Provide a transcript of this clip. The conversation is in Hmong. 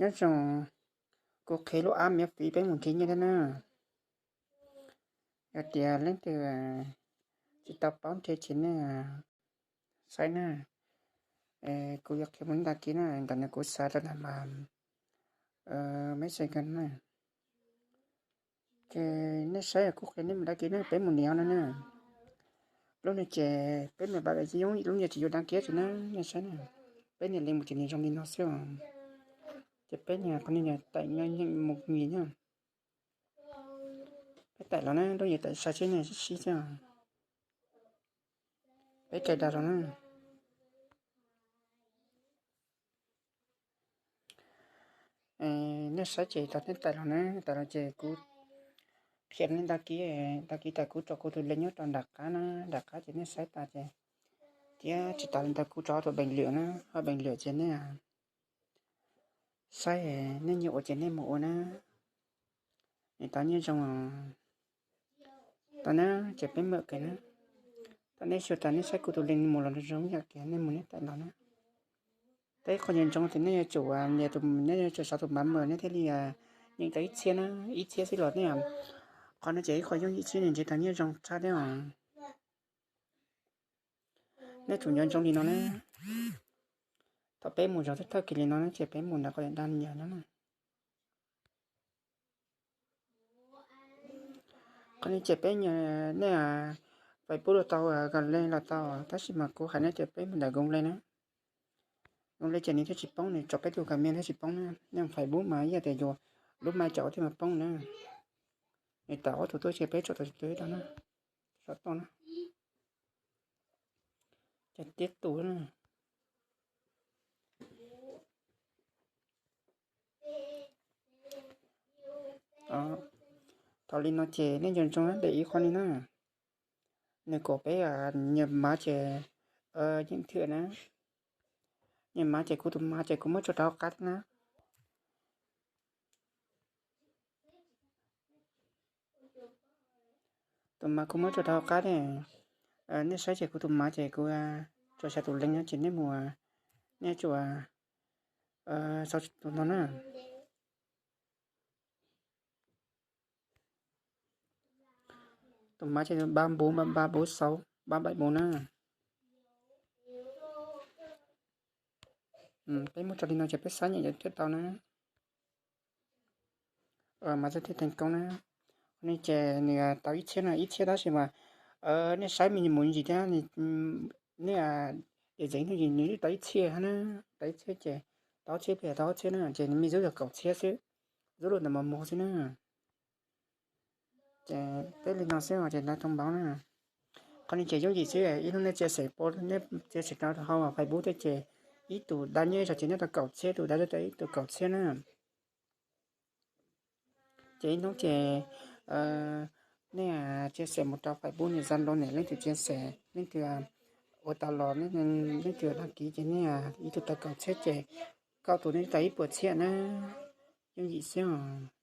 Nyob zoo, kuv qhia lub app Miav Fiv peb mus nrhiav nyiaj thiab na. Yog tias leej twg tsis tau paub nrhiav ces nej saib na. Kuv yuav qhia mus đăng ký na, ntawm no kuv xav rau ntawm mas Messenger na. Ces nej saib kuv qhia nej mus đăng ký na, peb mus nias no na. Lub no ces peb mus pab yoob lub no ces yuav đăng ký tsis na, nej saib na. Peb nias link mus ces nws zoo li no xwb os. Ces peb nias qhov no nias tải nyeem một nghìn na. Peb tải los na, lub no tải sai sib sib xwb os. Peb cài đặt los na. Nej saib ces thaum nej tải los na, tải los ces kuv qhia nej đăng ký, đăng ký tas kuv tso kuv tus link nyob rau nram qab na, nram qab ces nej saib tas ces, thiab tsis tas li ntawd kuv tso tus bình luận na, ho bình luận ces nej saib nej nyiam ua ces nej mus ua na. Nws tau nyiaj zoo tau na, ces peb mam kawm na. Thaum nej xyuas tas nej saib kuv tus link mus los zoo yam kiag nej mus nej tải los na. Tab ib qho nco ntsoov tias nej yuav tsum, nej yuav tsum sau tus mã mời nej thiaj li nyeem tau ib txhiab na, ib txhiab xwb los nej. Qhov no ces ib qho yooj yim xwb nws nrhiav tau nyiaj zoo tshaj thiab os. Nej tsum nco ntsoov li no na. Thaum peb mus zov thawj thawj kiag li no na ces peb mus nram qhov tias đăng nhập no na. Qhov no ces peb, nej Facebook los tau, Google los tau, tab sis mas kuv hais nej tias peb mus ntawm Google na. Google ces nws thiaj tsis poob, nws tso peb tus Gmail thiaj tsis poob na. Nej Facebook mas ib yam tias yus lub mail tso thiaj mas poob na. Nws tawm ob tug tuaj ces peb tso tau tus tau na. Tso tau na. Ces tiếp tục na. Thaum li no ces nej nco ntsoov de ib qho li na. Nws kom peb nyias mã ces yeej thwm na. Nyias mã ces kuv tus mã ces kuv muab tso rau hauv qab na. Tus mã kuv muab tso rau hauv qab ne. Nej saib ces kuv tus mã ces kuv tso xya tus link no ces nej mus, nej tsuas sau tus no na. Tus mã ces ba bốn ba ba bốn sáu ba bảy bốn na. Peb muab tso li no ces peb xab nyem thiaj tau na. Mas thiaj thành công na. Qhov no ces nws tau ib txhiab no, ib txhiab tab sis mas nej saib me mus ntsis thiab, nej, yam ntxwv no ces nws twb tau ib txhiab na, tau ib txhiab ces tau ob txhiab plig tau ob txhiab na ces nws me zub yog kaum txhiab xwb, zub lub ntawd mos mos xwb na. Ces peb li no xwb ces ntav thông báo na. Qhov no ces yooj yim xwb, ib hnub nej chia sẻ, nej chia sẻ rau hauv Facebook thiab ces ib tug dab nyob ib sab ces nyob tau kaum txhiab, tus dab nyob tau ib tug kaum txhiab na. Ces ib hnub ces nej chia sẻ mus rau Facebook ne, Zalo ne, leej twg chia sẻ, leej twg ua tau los, leej twg đăng ký ces nej ib tug tau kaum txhiab ces kaum tus nej tau ib puas txhiab na. Yooj yim xwb os.